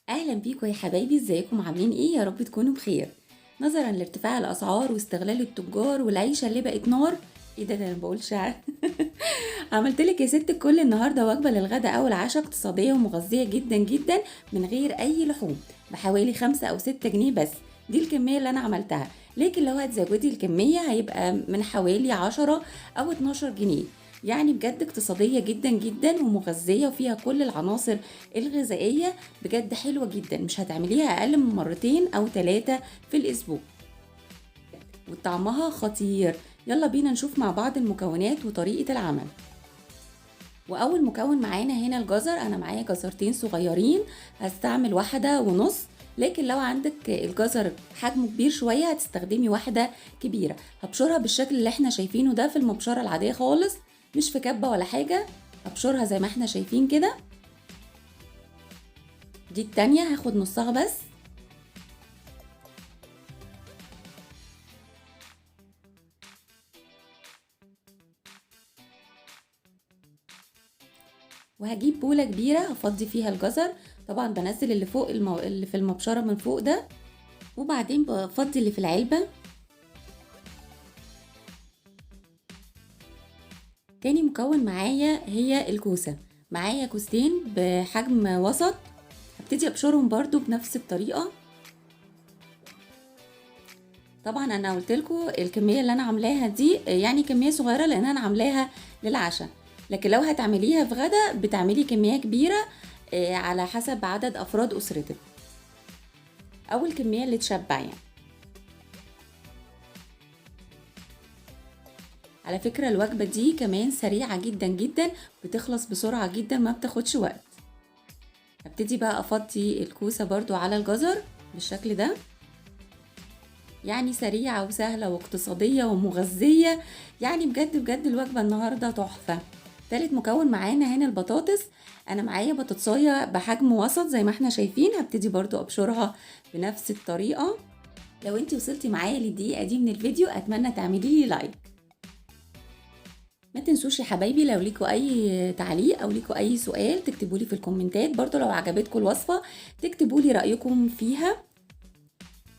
اهلا بيكم يا حبايبي، ازيكم؟ عاملين ايه؟ يا رب تكونوا بخير. نظرا لارتفاع الاسعار واستغلال التجار والعيشه اللي بقت نار، ايه ده انا ما بقولش. عملت لك يا ست الكل النهارده وجبة للغدا او العشاء اقتصادية ومغذيه جدا جدا من غير اي لحوم، بحوالي 5 او 6 جنيه بس. دي الكمية اللي انا عملتها، لكن لو هتزودي الكمية هيبقى من حوالي 10 او 12 جنيه. يعني بجد اقتصادية جدا جدا ومغذية وفيها كل العناصر الغذائية، بجد حلوة جدا. مش هتعمليها أقل من مرتين أو 3 في الأسبوع، وطعمها خطير. يلا بينا نشوف مع بعض المكونات وطريقة العمل. وأول مكون معانا هنا الجزر. أنا معايا جزرتين صغيرين، هستعمل 1.5، لكن لو عندك الجزر حجمه كبير شوية هتستخدمي واحدة كبيرة. هبشرها بالشكل اللي احنا شايفينه ده في المبشرة العادية خالص، مش في كبة ولا حاجة، هبشرها زي ما احنا شايفين كده. دي التانية هاخد نصها بس. وهجيب بولة كبيرة هفضي فيها الجزر، طبعا بنزل اللي فوق اللي في المبشرة من فوق ده، وبعدين بفضي اللي في العلبة. تاني مكون معايا هي الكوسة. معايا كوستين بحجم وسط، هبتدي ابشرهم برضو بنفس الطريقة. طبعا انا قلت لكم الكمية اللي انا عاملاها دي يعني كمية صغيرة لان انا عاملاها للعشاء، لكن لو هتعمليها في غدا بتعملي كمية كبيرة على حسب عدد افراد اسرتك او الكمية اللي تشبع يعني. على فكرة الوجبة دي كمان سريعة جدا جدا، بتخلص بسرعة جدا، ما بتاخدش وقت. هبتدي بقى افضي الكوسة برضو على الجزر بالشكل ده. يعني سريعة وسهلة واقتصادية ومغذية، يعني بجد بجد الوجبة النهاردة تحفة. تالت مكون معانا هنا البطاطس. انا معايا بطاطساية بحجم وسط زي ما احنا شايفين، هبتدي برضو ابشرها بنفس الطريقة. لو انتي وصلتي معايا للدقيقة دي من الفيديو اتمنى تعملي لي like. ما تنسوش يا حبايبي لو ليكوا اي تعليق او ليكوا اي سؤال تكتبوا لي في الكومنتات، برضو لو عجبتكم الوصفة تكتبوا لي رايكم فيها.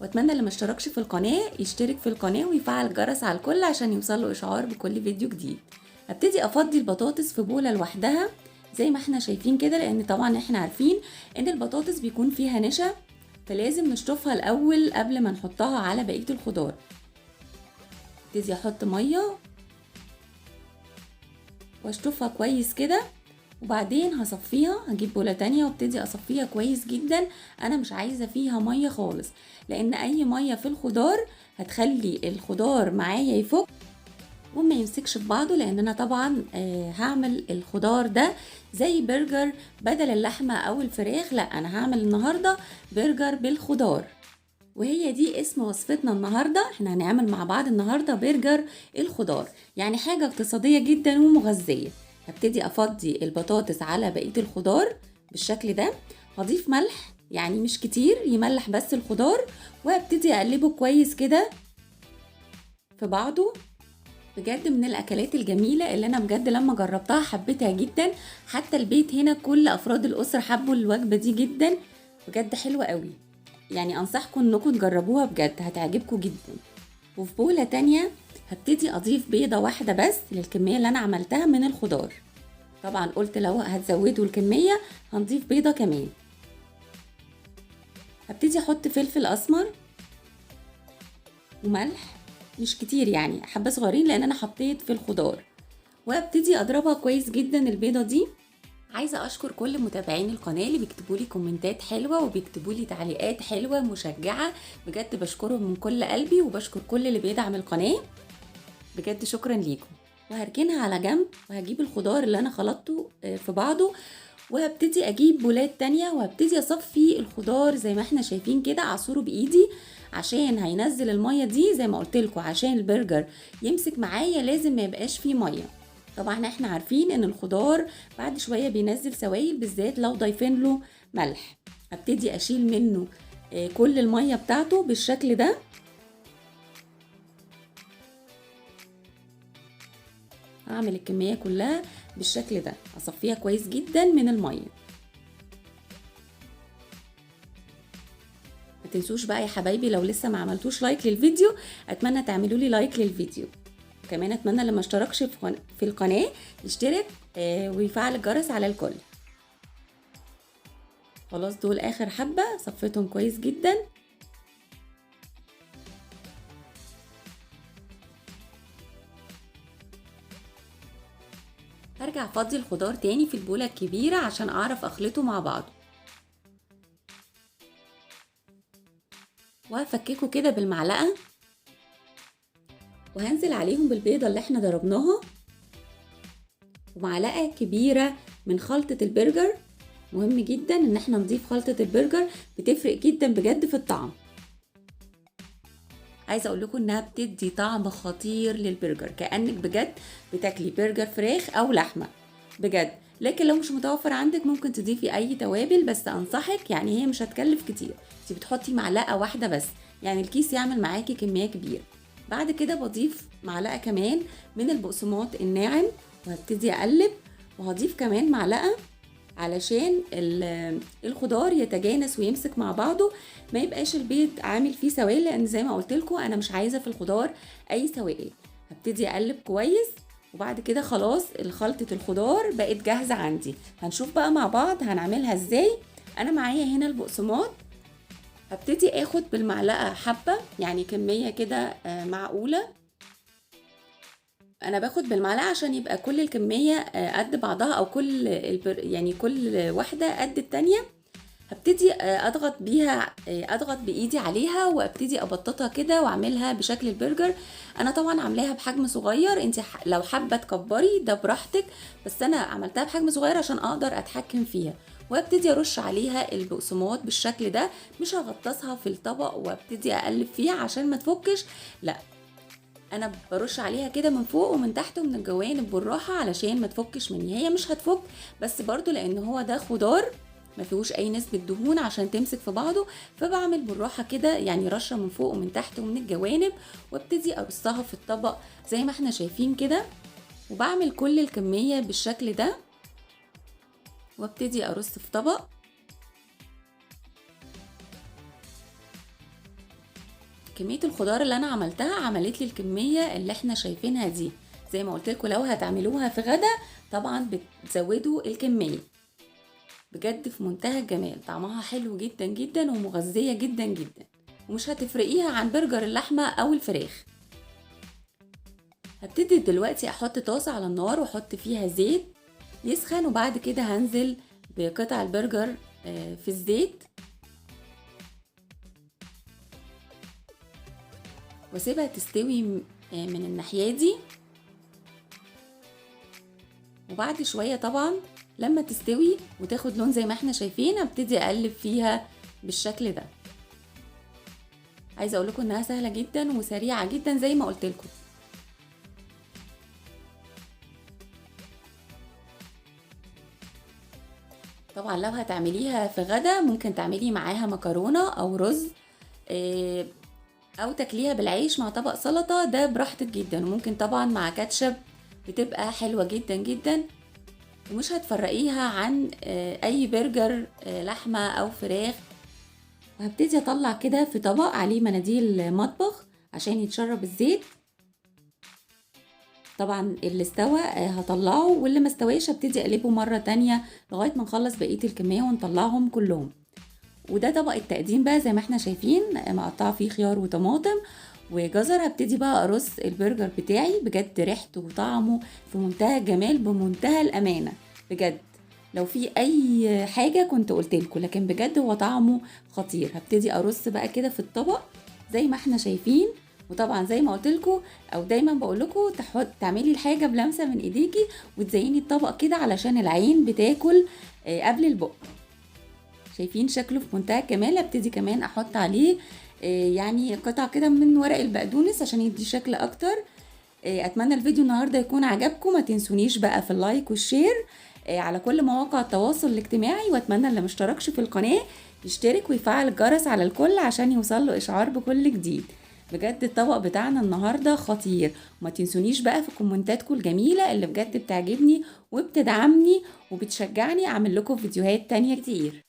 واتمنى اللي ما اشتركش في القناة يشترك في القناة ويفعل الجرس على الكل عشان يوصله اشعار بكل فيديو جديد. هبتدي افضي البطاطس في بوله لوحدها زي ما احنا شايفين كده، لان طبعا احنا عارفين ان البطاطس بيكون فيها نشا، فلازم نشطفها الاول قبل ما نحطها على بقية الخضار. ابتدي احط مية واشطفها كويس كده، وبعدين هصفيها. هجيب بولة تانية وابتدي اصفيها كويس جدا. انا مش عايزة فيها مية خالص، لان اي مية في الخضار هتخلي الخضار معايا يفك وما يمسكش في بعضه، لان انا طبعا هعمل الخضار ده زي برجر بدل اللحمة او الفراخ. لا، انا هعمل النهاردة برجر بالخضار، وهي دي اسم وصفتنا النهاردة. احنا هنعمل مع بعض النهاردة برجر الخضار، يعني حاجة اقتصادية جدا ومغذية. هبتدي افضي البطاطس على بقية الخضار بالشكل ده. هضيف ملح، يعني مش كتير، يملح بس الخضار، وهبتدي اقلبه كويس كده في بعضه. بجد من الاكلات الجميلة اللي انا بجد لما جربتها حبيتها جدا، حتى البيت هنا كل افراد الاسرة حبوا الوجبة دي جدا، بجد حلوة قوي. يعني انصحكم انكم تجربوها بجد هتعجبكم جدا. وفي بولة تانية هبتدي اضيف بيضة واحدة بس للكمية اللي انا عملتها من الخضار. طبعا قلت لو هتزودوا الكمية هنضيف بيضة كمان. هبتدي احط فلفل اسمر وملح، مش كتير يعني حبة صغيرين لان انا حطيت في الخضار، وابتدي اضربها كويس جدا البيضة دي. عايزة أشكر كل متابعين القناة اللي بيكتبوا لي كومنتات حلوة وبيكتبوا لي تعليقات حلوة مشجعة، بجد بشكرهم من كل قلبي، وبشكر كل اللي بيدعم القناة، بجد شكرا ليكم. وهركنها على جنب، وهجيب الخضار اللي أنا خلطته في بعضه، وهبتدي أجيب بولات تانية وهبتدي أصفي الخضار زي ما احنا شايفين كده، أعصره بإيدي عشان هينزل المية دي زي ما قلت لكم. عشان البرجر يمسك معايا لازم ما يبقاش فيه مية. طبعا احنا عارفين ان الخضار بعد شوية بينزل سوائل، بالذات لو ضايفين له ملح. هبتدي اشيل منه كل المية بتاعته بالشكل ده. هعمل الكمية كلها بالشكل ده، اصفيها كويس جدا من المية. تنسوش بقى يا حبايبي لو لسه ما عملتوش like للفيديو، اتمنى تعملوا لي like للفيديو. كمان اتمنى اللي ما اشتركش في القناة يشترك ويفعل الجرس على الكل. خلاص دول اخر حبة، صفيتهم كويس جدا. هرجع افضي الخضار تاني في البولة الكبيرة عشان اعرف اخلطه مع بعضه، وهفككه كده بالمعلقة، وهنزل عليهم بالبيضة اللي احنا ضربناها، ومعلقة كبيرة من خلطة البرجر. مهم جدا ان احنا نضيف خلطة البرجر، بتفرق جدا بجد في الطعم. عايزة اقول لكم انها بتدي طعم خطير للبرجر، كأنك بجد بتاكلي برجر فراخ او لحمة بجد. لكن لو مش متوفر عندك ممكن تضيفي اي توابل، بس انصحك يعني هي مش هتكلف كتير، انت بتحطي معلقة واحدة بس، يعني الكيس يعمل معاكي كمية كبيرة. بعد كده بضيف معلقة كمان من البقسماط الناعم، وهبتدي اقلب، وهضيف كمان معلقة علشان الخضار يتجانس ويمسك مع بعضه، ما يبقاش البيض عامل فيه سوائل، لان زي ما قلت لكم انا مش عايزه في الخضار اي سوائل. هبتدي اقلب كويس، وبعد كده خلاص خلطه الخضار بقت جاهزة عندي. هنشوف بقى مع بعض هنعملها ازاي. انا معايا هنا البقسماط، هبتدي اخد بالمعلقه حبه، يعني كمية كده معقولة. انا باخد بالمعلقه عشان يبقى كل الكمية قد بعضها، او كل يعني كل واحدة قد التانية. هبتدي اضغط بيها، اضغط بايدي عليها، وابتدي ابططها كده واعملها بشكل البرجر. انا طبعا عاملاها بحجم صغير، انت لو حابة تكبري ده براحتك، بس انا عملتها بحجم صغير عشان اقدر اتحكم فيها. وابتدي ارش عليها البقسماط بالشكل ده، مش هغطسها في الطبق وابتدي اقلب فيها عشان ما تفكش، لا انا برش عليها كده من فوق ومن تحت ومن الجوانب بالراحة علشان ما تفكش مني. هي مش هتفك، بس برضو لان هو ده خضار ما فيهوش اي نسبه دهون عشان تمسك في بعضه، فبعمل بالراحة كده يعني رشه من فوق ومن تحت ومن الجوانب، وابتدي ارصها في الطبق زي ما احنا شايفين كده. وبعمل كل الكمية بالشكل ده، وابتدي ارص في طبق. كمية الخضار اللي انا عملتها عملت لي الكمية اللي احنا شايفينها دي. زي ما قلت لكم لو هتعملوها في غدا طبعا بتزودوا الكمية. بجد في منتهى الجمال، طعمها حلو جدا جدا ومغذيه جدا جدا، ومش هتفرقيها عن برجر اللحمة او الفراخ. هبتدي دلوقتي احط طاسه على النار واحط فيها زيت يسخن، وبعد كده هنزل بقطع البرجر في الزيت، واسيبها تستوي من الناحية دي. وبعد شوية طبعا لما تستوي وتاخد لون زي ما احنا شايفين هبتدي اقلب فيها بالشكل ده. عايزه اقول لكم انها سهلة جدا وسريعة جدا زي ما قلت لكم. طبعا لو هتعمليها في غدا ممكن تعملي معاها مكرونه او رز، او تاكليها بالعيش مع طبق سلطة، ده براحتك جدا. وممكن طبعا مع كاتشب، بتبقى حلوة جدا جدا، ومش هتفرقيها عن اي برجر لحمه او فراخ. وهبتدي اطلع كده في طبق عليه مناديل مطبخ عشان يتشرب الزيت. طبعا اللي استوى هطلعه، واللي ما استواش هبتدي اقلبه مرة تانية لغاية ما نخلص بقية الكمية ونطلعهم كلهم. وده طبق التقديم بقى زي ما احنا شايفين، مقطعه فيه خيار وطماطم وجزر. هبتدي بقى ارص البرجر بتاعي، بجد ريحته وطعمه في منتهى الجمال بمنتهى الامانة. بجد لو في اي حاجة كنت قلت لكم، لكن بجد هو طعمه خطير. هبتدي ارص بقى كده في الطبق زي ما احنا شايفين. وطبعا زي ما قلت لكم او دايما بقول لكم تعملي الحاجة بلمسه من ايديكي وتزيني الطبق كده علشان العين بتاكل قبل البق. شايفين شكله في منتهى الجمال. ابتدي كمان احط عليه يعني قطع كده من ورق البقدونس عشان يدي شكل اكتر. اتمنى الفيديو النهارده يكون عجبكم. ما تنسونيش بقى في ال like وال share على كل مواقع التواصل الاجتماعي، واتمنى اللي مشتركش في القناة يشترك ويفعل الجرس على الكل عشان يوصل له اشعار بكل جديد. بجد الطبق بتاعنا النهارده خطير. وما تنسونيش بقى في كومنتاتكم الجميلة اللي بجد بتعجبني وبتدعمني وبتشجعني اعمل لكم فيديوهات تانية كتير.